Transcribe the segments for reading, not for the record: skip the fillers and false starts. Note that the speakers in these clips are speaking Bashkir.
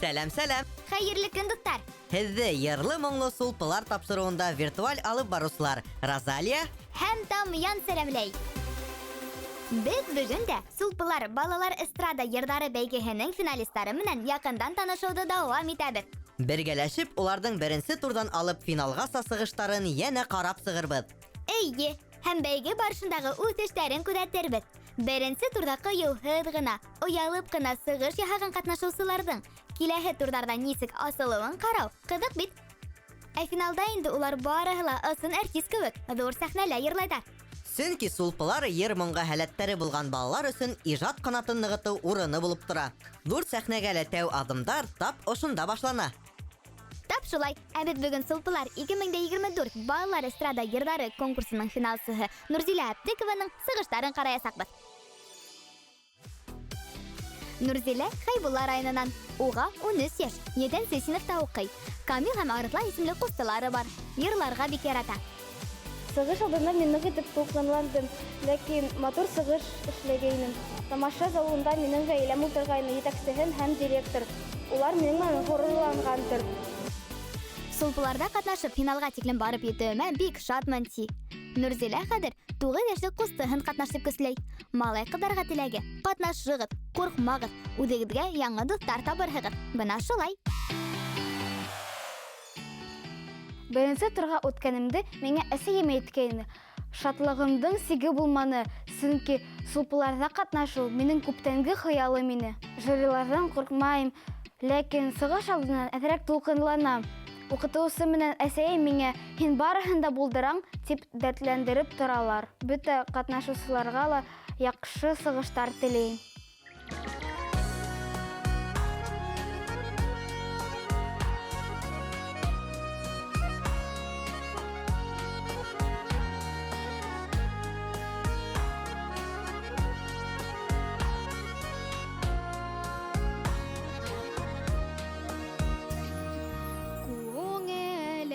Сәләм, сәләм! Хәйерле көн, дуҫтар! Һеҙҙе йырлы-моңло сулпылар тапшырыуында виртуаль алып барыусылар Розалия һәм Тамъян сәләмләй. Беҙ бөгөн дә Сулпылар балалар эстрада йырҙары бәйгеһенең финалистары менән яҡындан танышыуҙы дауам итәбеҙ. Бергәләшеп уларҙың беренсе турҙан алып финалғаса сығыштарын йәнә ҡарап сығырбыҙ. Эйе, һәм бәйге барышындағы үҫештәрен күҙәтербеҙ. Беренсе турҙа ҡыйыуһыҙ ғына, оялып ҡына сығыш яһаған ҡатнашыусыларҙың киләһе турҙарҙа нисек асылыуын ҡарау ҡыҙыҡ бит. Ә финалда инде улар барыһы ла ысын артист кеүек ҙур сәхнәлә йырлайҙар. Сөнки сулпылар йыр-моңға һәләттәре булған балалар өсөн ижад ҡанатын нығытыу урыны булып тора. Ҙур сәхнәгә лә тәү аҙымдар тап ошонда башлана. Тап шулай. Ә беҙ бөгөн Сулпылар 2024 балалар эстрада йырҙары конкурсының финалсыһы Нурзилә Әптекованың сығыштарын ҡараясаҡбыҙ. Нурзилә Хәйбулла районынан. Уға 13 йәш, 7 синыфта уҡый. Камил һәм Арыҫлан исемле ҡустылары бар. Йырларға бик ярата. Сығыш алдынан мин ныҡ итеп тулҡынландым, ләкин матур сығыш эшләгәйнем. Тамаша залында минең ғаиләм ултырғайны, етәксеһем һәм директор. Улар минең менән ғорурланғандыр. Сулпыларҙа ҡатнашып финалға тиклем барып етеүемә бик шатмын, ти. Нурзилә хәҙер 9 йәшлек ҡустыһын ҡатнашып көсләй. Малай ҡыҙҙарға теләге: ҡатнашығыҙ, ҡурҡмағыҙ, үҙегеҙгә яңы дуҫтар табырһығыҙ. Бына шулай. Беренсе турға үткәнемде миңә әсәйем әйткәйне. Шатлығымдың сиге булманы, сөнки сулпыларҙа ҡатнашыу минең күптәнге хыялым ине. Жюриларҙан ҡурҡмайым, ләкин сығыш алдынан әҙерәк тулҡынланам. Уҡытыусы менән әсәйем миңә «Һин барыһын да булдыраң» тип дәртләндереп торалар. Бөтә ҡатнашыусыларға ла яҡшы сығыштар теләйем.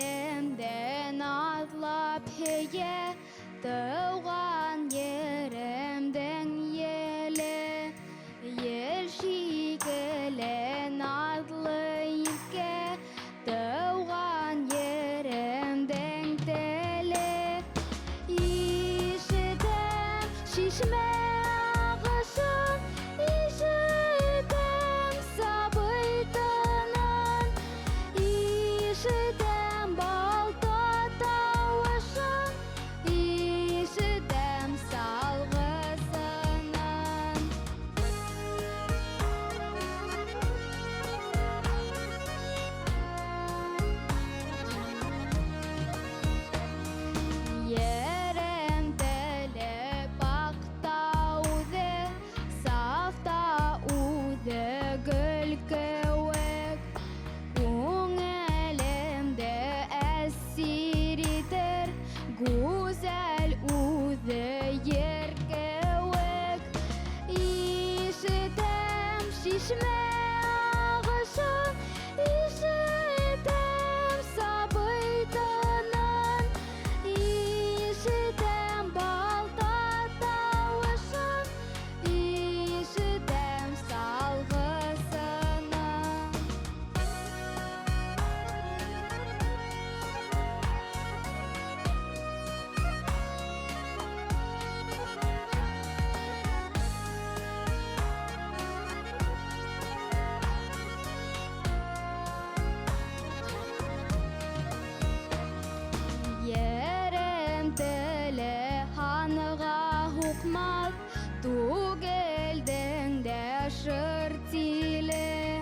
Күңелемдән атлап һөйә тыуған еремдең еле, ел шикелле наҙлы иркә тыуған еремдең теле. Ишетәм шишмә ағышын, ишетәм сабый тынын, ишетәм балта тауышын, ишетәм салғысынан. Ерем теле паҡта үҙе, саф та үҙе гөл кеүек. Күңелемде әсир итер гүзәл үҙе ер кеүек. Ишетәм шишмә ағышын, ишетәм сабый тынын, ишетәм балта тауышын, ишетәм салғысынан. Ерем теле һанға һуҡмаҫ, түгелдең дә шыр тиле.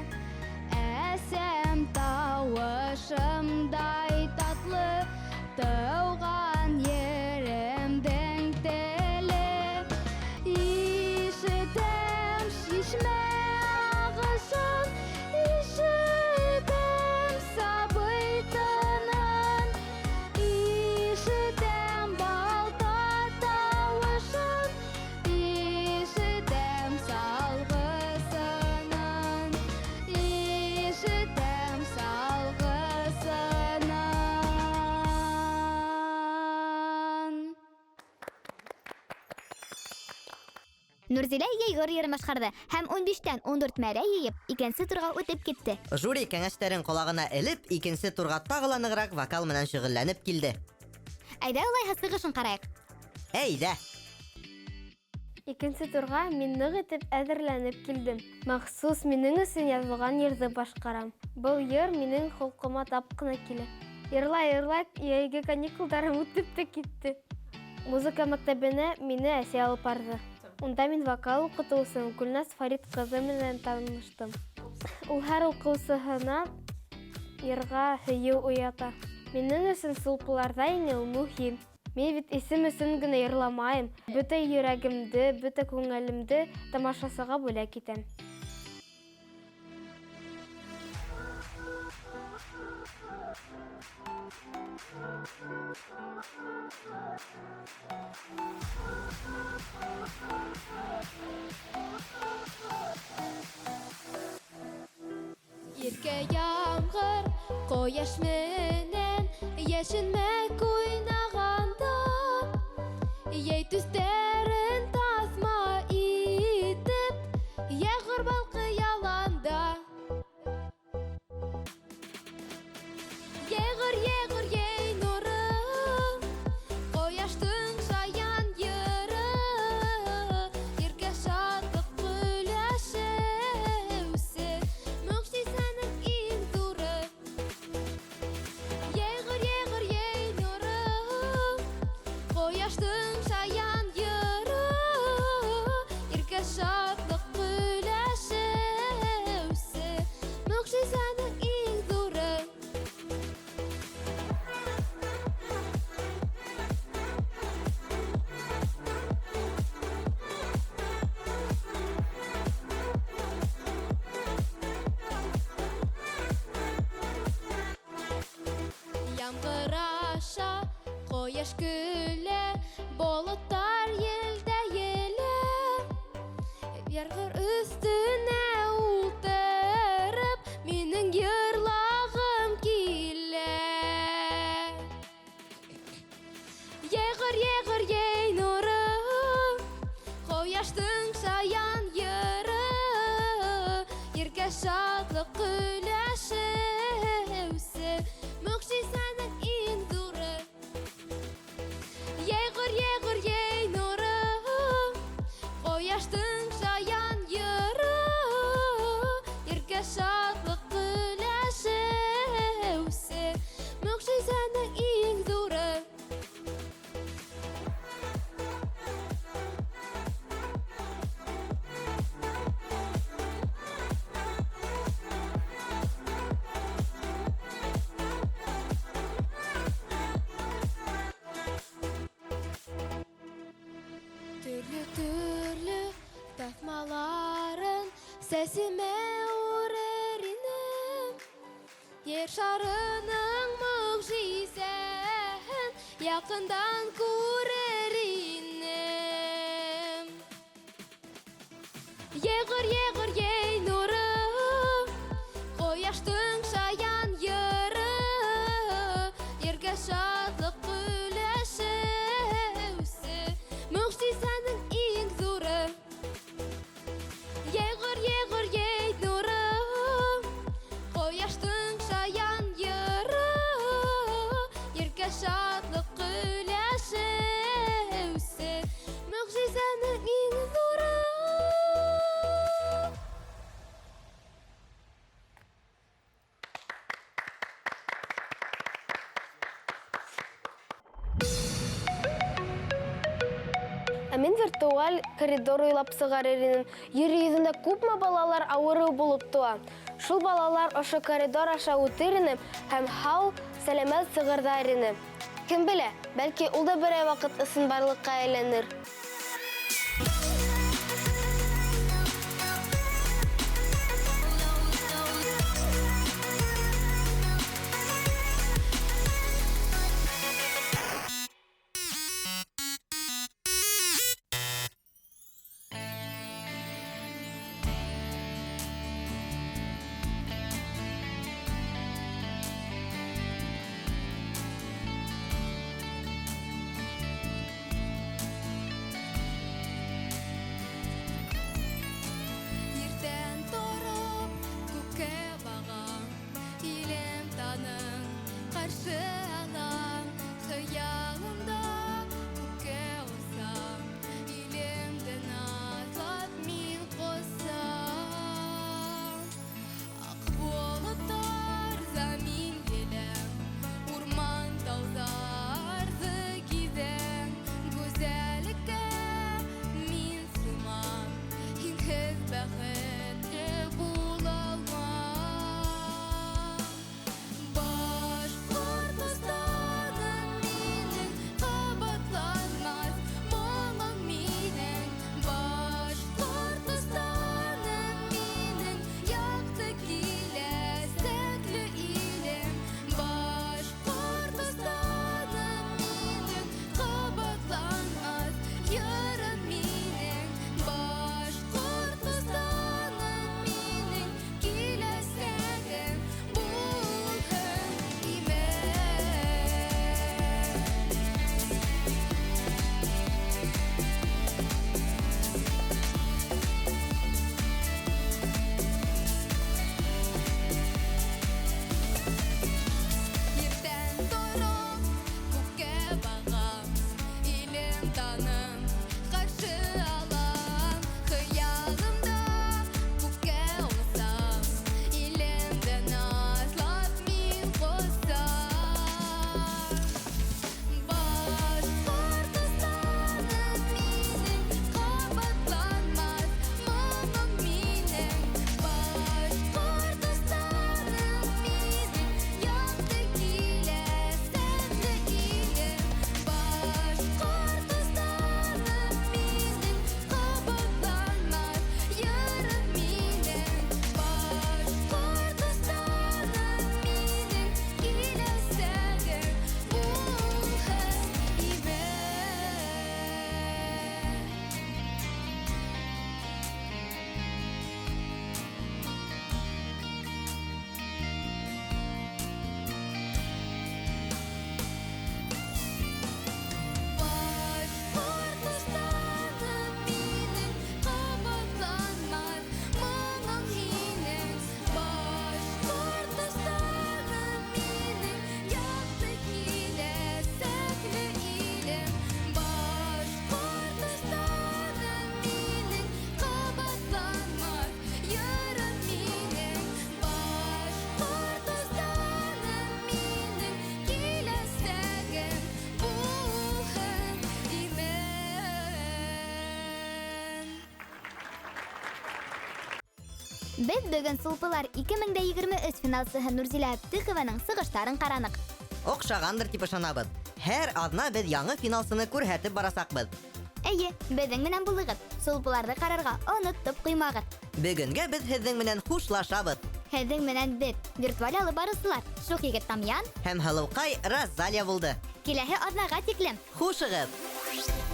Әсәм тауышымдай татлы, тыуған еремдең теле. Ишетәм шишмә ағышын, ишетәм сабый тынын, ишетәм балта тауышын, ишетәм Нурзилә Йәйғор йырын башҡарҙы һәм 15-тән 14 мәрә йыйып, икенсе турға үтеп китте. Жюри кәңәштәрен ҡолағына элеп, икенсе турға тағы ла нығыраҡ вокал менән шөғөлләнеп килде. Әйҙә улайһа сығышын ҡарайыҡ. Әйҙә. Икенсе турға мин ныҡ итеп әҙерләнеп килдем. Махсус минең өсөн яҙылған йырҙы башҡарам. Был йыр минең холҡома тап ҡына килә. Йырлай-йырлай йәйге каникулдарым үтеп тә китте. Музыка мәктәбенә мине әсәй алып барҙы. Унда мин вокал уҡытыусым Гөлназ Фарид ҡыҙы менән таныштым. Ул һәр уҡыусыһына йырға һөйөү уята. Минең өсөн сулпыларҙа еңеү мөһим. Мин бит исем өсөн генә йырламайым. Бөтә йөрәгемде, бөтә күңелемде тамашасыға бүләк итәм. Иркә ямғыр, ҡояш менән йәшенмәк уйнағанда, йәй төҫтәрен таҫма итеп, йәғыр балҡый яланда. Йәғыр, йәғыр, йәй нуры, ҡояштың шаян йыры, иркә шатлыҡ өләшеүсе, мөғжизәнең иң ҙуры. Йәғыр, йәғыр, йәй нуры, ҡояштың шаян йыры, иркә шатлыҡ өләшеүсе, мөғжизәнең иң ҙуры. Ямғыр аша ҡояш көлә, болоттар елдә елә. Ярғыр өҫтөнә ултырып, минең йырлағым килә. Йәғыр, йәғыр, йәй нуры, ҡояштың шаян йыры, иркә шатлыҡ өләшеүсе, мөғжизәнең иң ҙуры. Йәғыр, йәғыр, йәй нуры, ҡояштың шаян йыры, иркә шатлыҡ өләшеүсе, мөғжизәнең иң ҙуры. Төрлө-төрлө таҫмаларын сәсемә үрер инем. Ер шарының мөғжизәһен яҡындан күрер инем. Йәғыр, йәғыр, йәй нуры, ҡояштың шаян йыры, ергә шатлыҡ өләшеүсе, мөғжизәнең иң ҙуры. Йәғыр, йәғыр, йәй нуры, ҡояштың шаян йыры, ергә шатлыҡ өләшеүсе, мөғжизәнең иң ҙуры. Ә мин виртуаль коридор уйлап сығарыр инем. Ер йөҙөндә күпме балалар ауырыу булып тыуа. Шул балалар ошо коридор аша үтер ине һәм һау, сәләмәт сығырҙар ине. Кем белә, бәлки ул да берәй ваҡыт ысынбарлыҡҡа әйләнер. Беҙ бөгөн Сулпылар 2023 финалсыһы Нурзилә Әптехованың сығыштарын ҡараныҡ. Оҡшағандыр тип ышанабыҙ. Һәр аҙна беҙ яңы финалсыны күрһәтеп барасаҡбыҙ. Эйе, беҙҙең менән булығыҙ. Сулпыларҙы ҡарарға онотоп ҡуймағыҙ. Бөгөнгә беҙ һеҙҙең менән хушлашабыҙ. Һеҙҙең менән беҙ, виртуаль алып барыусылар, Шух егет Тамьян һәм һылыуҡай Розалия булды. Киләһе аҙнаға тиклем. Хушығыҙ!